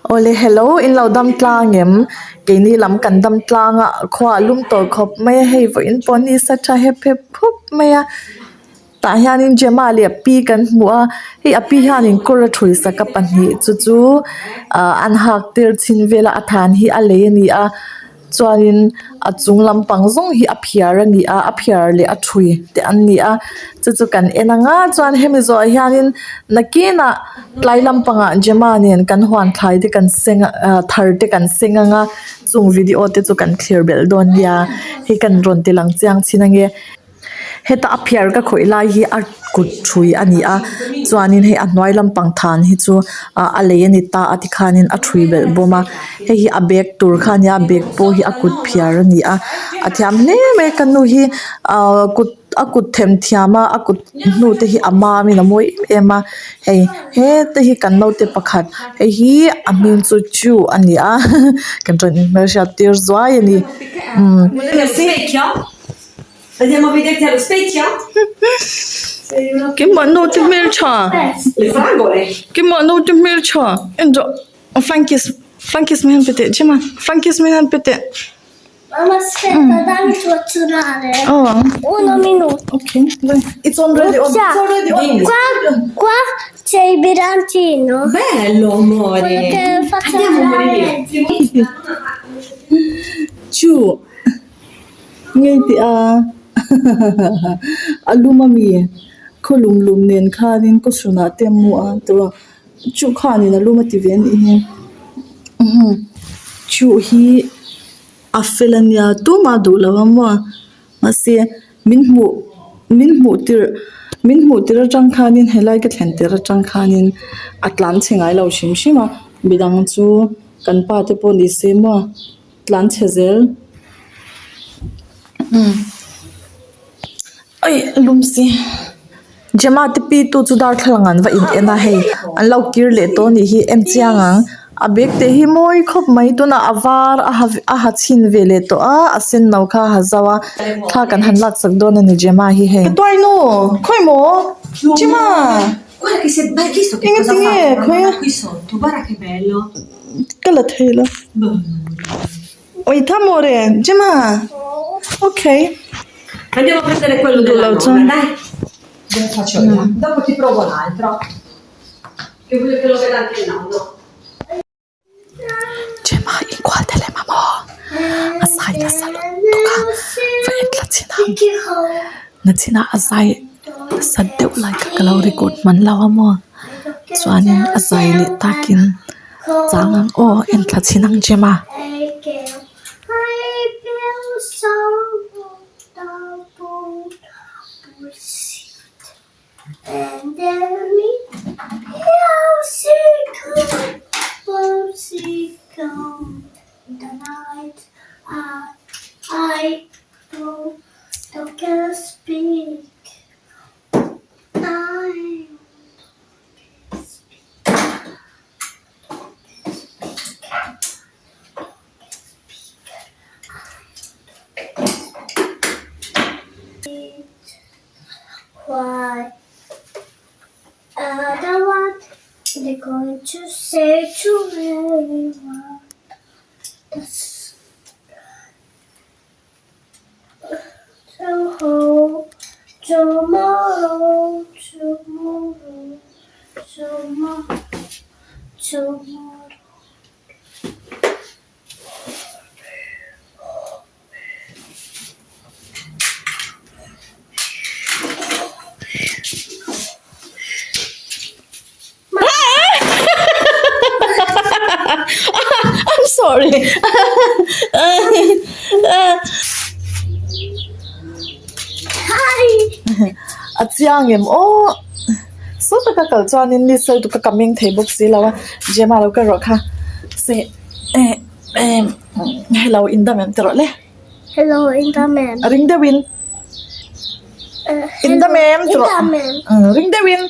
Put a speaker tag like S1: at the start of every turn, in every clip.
S1: Awle hello in lo dam tlang em keini lam kan dam tlang a khua a lum tawh khawp mai a hei vawiin pawh ni sa tha hep hep khup mai a tah hianin Gemma leh a pi kan hmu a hei a pi hianin kawr a ṭhui sak a pahnih chu chu ah an hak tir chhin vel a a than hi a lei a ni a. Chuanin a chung lampang zawng hi a phiar a ni a a phiar leh a ṭhui te an ni a chu chu kan en ang a chuan hemi zawhah hianin nakinah tlai lampangah Gemma nen kan huan thlai te kan seng ah thar te kan seng ang a chung video te chu kan thlir belh dawn nia hei kan rawn ti lang chiang chin ange. Heta a phiar ka khawih lai hi a kut ṭhui a ni a chuanin hei a hnuai lampang than hi chu ah a lei a ni ta a tikhanin a ṭhui belh bawm a hei hi a bag tur kha a nia bag pawh hi a kut phiar a ni a a thiam hle mai ka nu hi ahh kut a kut them thiam a a kut hnu te hi a mam in a mawi em em a hei hete hi kan naute pakhat hei hi a hming chu chu a ni a kan rawn inhmelhriat tir zuai a ni umm.
S2: Andiamo a vederti allo specchio?
S1: Keimah naute hmeltha
S2: Le fragole.
S1: Keimah naute hmeltha en rawh flying kiss flying kiss min han pe teh Gemma flying kiss min han pe teh
S3: Mamma aspetta, dammi suonare.
S1: Oh.
S3: Uno minuto.
S1: Okay, vai. It's already on. It's already on.
S3: Qua, qua c'è il bilancino.
S2: Bello amore.
S3: Quello che faccio
S2: Andiamo amore mio.
S1: Chu. Ngei tih a a lum a mi khaw lum lum nen khanin kaw sunah te a mu a tawh a chu khanin a lum a ti ve a nih hi chu hi a fel a nia tumah a duh lo a maw mahse min hmuh min hmuh tirh min hmuh tirh atang khanin helai ka thlen tirh atang khanin a tlan chhe ngai lo hrim hrim a midang chu kan pa te pawh ni se maw. Tlan chhe zel umm aih lum si Gemma te pi tu chu darthlalang an va in en a hei an lo kir leh tawh anih hi en chiang ang a bag te hi mawi khawp mai tunah a var a ha a ha chhin ve leh tawh a a sen no kha a ha zauh a thla kan han lak sak dawn a ni Gemma hi hei. Ka tuai nu khawi maw Gemma
S2: Guarda che se hai visto che
S1: Eng
S2: cosa ha
S1: tinge
S2: fatto?
S1: khawi
S2: Mamma qui sotto, guarda che bello.
S1: Ka la thei lo. Oi tha maw re Gemma okay.
S2: Andiamo a prendere quello della
S1: Duh lo
S2: nonna, dai. Ve lo faccio io. Dopo ti provo l'altro. Che voglio che lo veda anche il nonno.
S1: Gemma inkual te lem a maw? A zai nasa lutuk a va en thla chhin ang. Nachinah a zai nasa deuh lai kha ka lo record hman lo a maw? Chuanin a zai leh takin chang ang aw en thla chhin ang Gemma.
S3: Why? Other one, they're going to say to everyone. That's so hope tomorrow, tomorrow, tomorrow, tomorrow.
S1: I'm sorry a chiang em aw saw taka kal chuanin ni sawi duh ka ka meng thei bawk si lo a Gemma lo kal rawh kha se eh em hello in dam em ti rawh le
S3: hello in dam em
S1: a ring deuhin in dam em ti rawh ring deuhin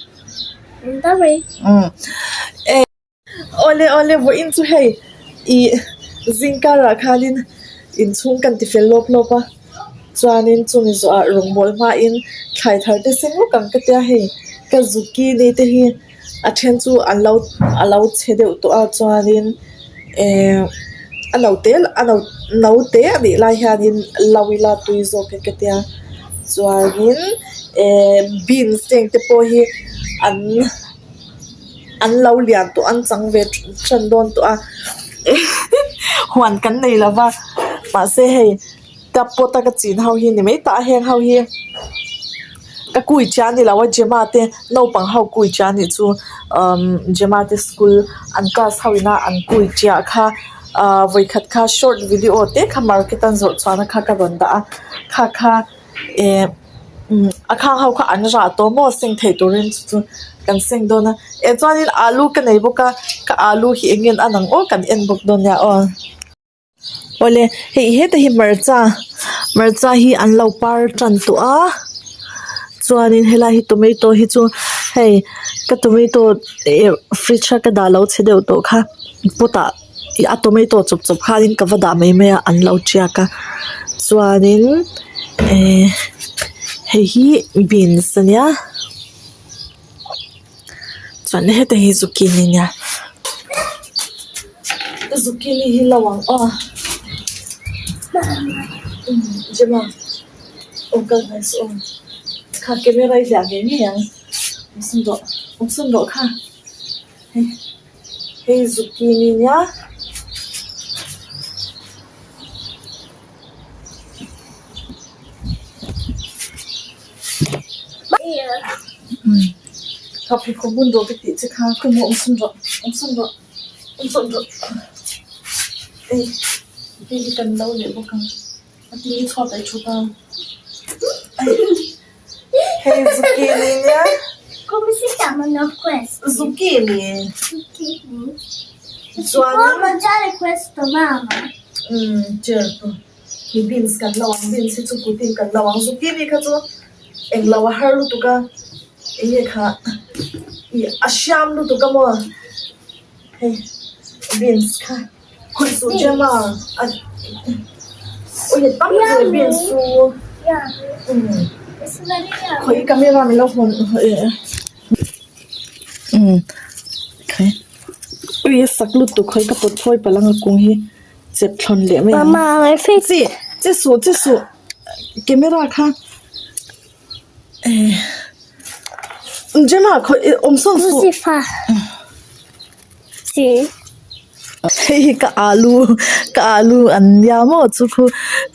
S3: in dam em
S1: umm Awle awle vawiin chu hei ih zingkarah khanin inchhung kan ti fel lawp lawp a chuanin chumi zawhah rawngbâwl hmain thlai thar te seng lawk ang ka tia hei ka zucchini te hi. A then chu an lo a lo chhe deuh tawh a chuanin ehh a no te a no no te a nih lai hianin lo ila tui zawk e ka tia chuanin ehh beans heng te pawh hi an an lo lian tawh an chang ve tan dawn tawh a huan kan nei lo va mahse hei tap pawt a ka chin ho hi ni mai tah a heng ho hi ka kui chiah a ni lo a Gemma te naupang ho kui chiah a nih chu umm Gemma te school an class ho ina an kui chiah kha ahh vawikhat kha short video te kha market an zawrh chhuahna kha ka rawn dah a kha kha eh umm a khang ho kha an rah tawh maw seng theih turin chu chu kan seng dawn a eh chuanin alu ka nei bawk a ka alu hi eng nge an ang aw kan en bawk dawn nia aw. Awle hei heta hi hmarcha hmarcha hi an lo par tan tawh a chuanin helai hi tomato hi chu hei ka tomato ih fridge a ka dah lo chhe deuh tawh kha pot ah ih a tomato chawp chawp khanin ka va dah mai mai a an lo tiak a chuanin eh hei hi beans ania chuan heta hi zucchini ania zucchini hi lo ang aw Gemma awm kal hnai suh aw kha camera i hliah ve ngei ang awm sawn rawh awm sawn rawh kha hei hei zucchini nia. Ka pheikhawk bun rawh ka tih che kha khawmaw awm sawn rawh awm sawn rawh awm sawn rawh ei hei hi kan lo leh bawk ang a tin hi chhuat ah i thut a hei zucchini nia zucchini chuan umm chair chu. Hi beans kan lo ang beans hi chu kutin kan lo ang zucchini kha chu eng lo a har lutuk a eng nge kha ih a hriam lutuk a maw hei beans kha khawih suh chiam a awi tam ve beans chu umm khawih camera min lo hawn umm ui a sak lutuk khawi ka pawt thawi palh ang a kung hi. Chep thlawn leh mai ang. Chi che suh che suh camera kha eh Gemma khawi awm sawn suh hei hi ka alu ka alu an nia maw chu khu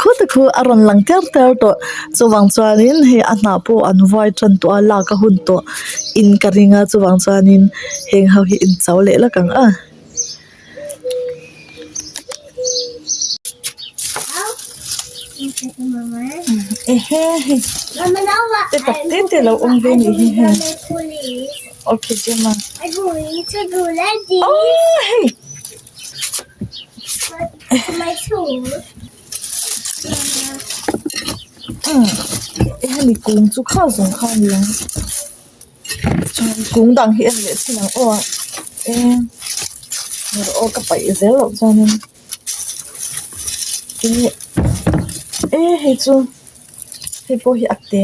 S1: khuti khu a rawn lang ter ter tawh chuvang chuanin hei a hnah pawh an vuai tan tawh a lak a hun tawh in ka ring a chuvang chuanin heng ho hi in cho leh lawk ang a. Te tak te te lo awm ve nih hi hei okay Gemma aww hei hemi kung chu kha zawng kha a ni ang. Chuan kung dang hi en leh chin ang aw a eng aw ka paih zel loh chuanin ih e hei chu hei pawh hi a te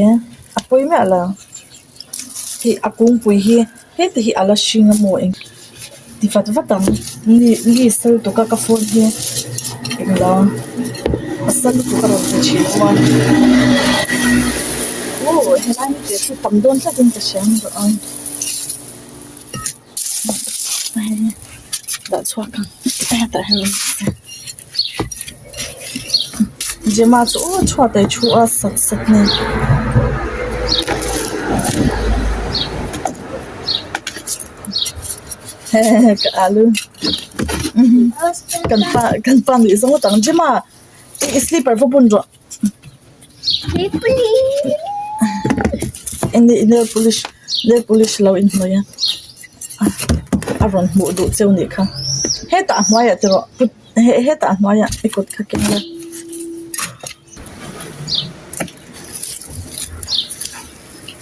S1: a pawi miah lo hei a kungpui hi heti hi a la hring a maw eng ti vat vat ang mi mi sal tuk a ka phone hi englo a sal lutuk a rawn ti thin chuan aw helai hi te chu tam dawn tlat in ka hria ang rawh ang dah chhuak ang hetah hian awm se Gemma chu aw chhuat ah i thu a sat sat nen. Ka alu kan pa kan pa nuih zawng ngawt ang Gemma i slipper va bun rawh eng nge i nail polish nail polish lo inhnawih a a rawn hmuh duh cheu nih kha hetah a hnuaiah tiraw hetah a hnuaiah i kut kha keng la.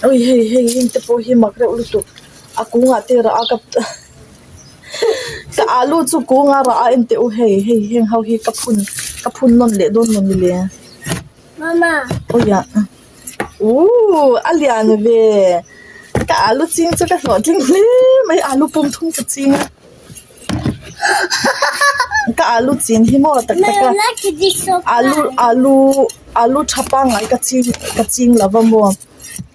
S1: Ui hei hei heng te pawh hi mak reuh lutuk a kungah te rah a ka ka alu chu kungah rah a en teh u hei hei heng ho hi ka phun ka phun nawn leh dawn maw ni le awiah uuh a lian ve. Ka alu ching chu ka hlawhtling hle mai alu pum thum ka ching a. Ka alu chin hi maw tak tak a alu alu alu tha pangngai ka ching ka ching lo va maw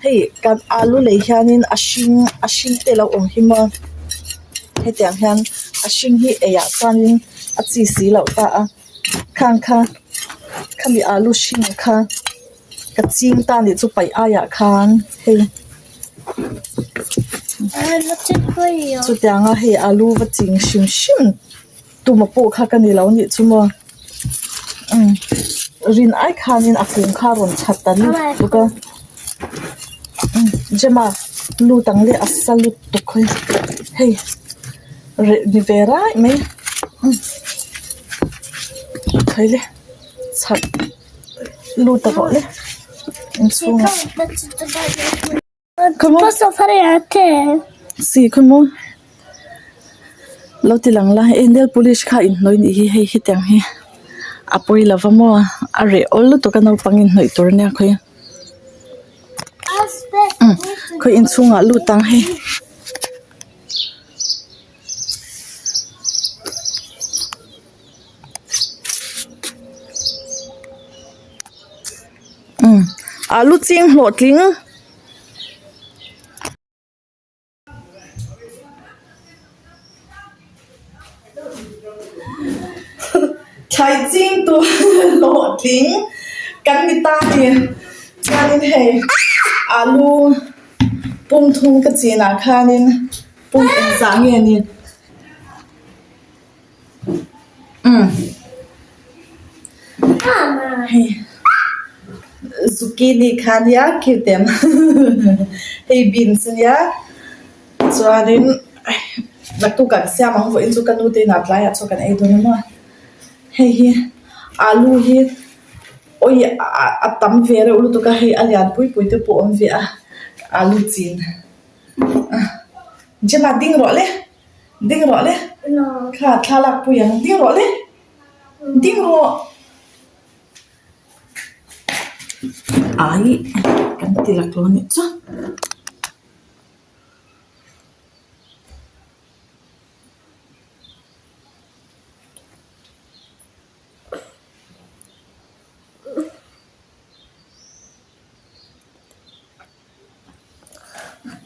S1: hei kan alu lei hianin a hring a hring te a lo awm hi maw hetiang hian a hring hi eiah chuanin a chi si loh ta a khang kha khami alu hring kha. Ka ching ta nih chu paih aiah khan hei chutianga hei alu va ching hrim hrim tuma pawh kha ka ni lo nih chu maw umm rin ai khanin a kung kha a rawn that ta lutuk a umm Gemma lut ang leh a sa lutuk hawi hei reh ni ve raih mai umm khaile chhak. Lut a rawh le inchhung ah si khaw maw lo ti lang la hei nail polish kha inhnawih anih hi hei hetiang hi a pawi lo va maw a reh awl lutuk a naupang inhnawih tur ania khawi khawi inchhungah lut ang hei. Umm alu ching hlawhtling. Thlai ching tur hlawhtling kan ni ta a ni chuanin hei alu pum thum ka chinah khanin pum engzah nge ni. Hei zucchini kha ania cute em hei beans ania chuanin naktuk kan siam ang vawiin chu ka nu te inah tlaiah chaw kan ei dawn a maw hei hi alu hi awi a tam ve reuh lutuk a hei a lian pui pui te pawh a awm ve a alu chin Gemma ding rawh le. Ding rawh le. Kha thla lak pui ang. Ding rawh le. Ding rawh. Ai kan ti lak lo anih chu.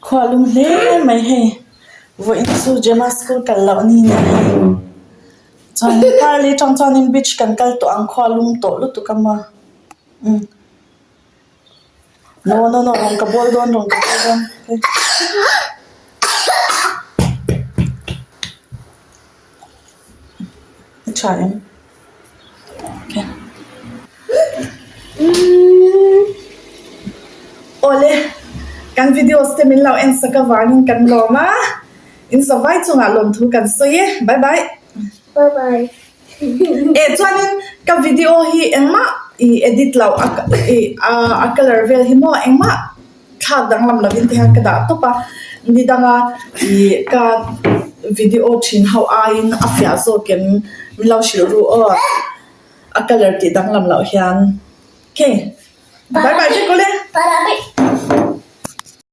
S1: Khua lum hle mai hei vawiin chu Gemma school kal loh ni nia hei chuan karleh atang chuanin beach kan kal tawh ang khua lum tawh lutuk a maw umm no no no rawng ka bawl dawn rawng ka bawl dawn. A tha em? Awle, kan videos te min lo en sak avangin kan lawm a, in zavai chungah lawmthu kan sawi e, bye bye.
S3: Bye bye.
S1: Eh chuanin ka video hi engmah i edit loh a a colour vel hi maw engmah thlak danglam lovin te hian ka dah tawp a, ni danga ih ka video thin ho aiin a fiah zawk em min lo hrilh ru aw a colour tih danglam loh hian okay bye bye vek ule.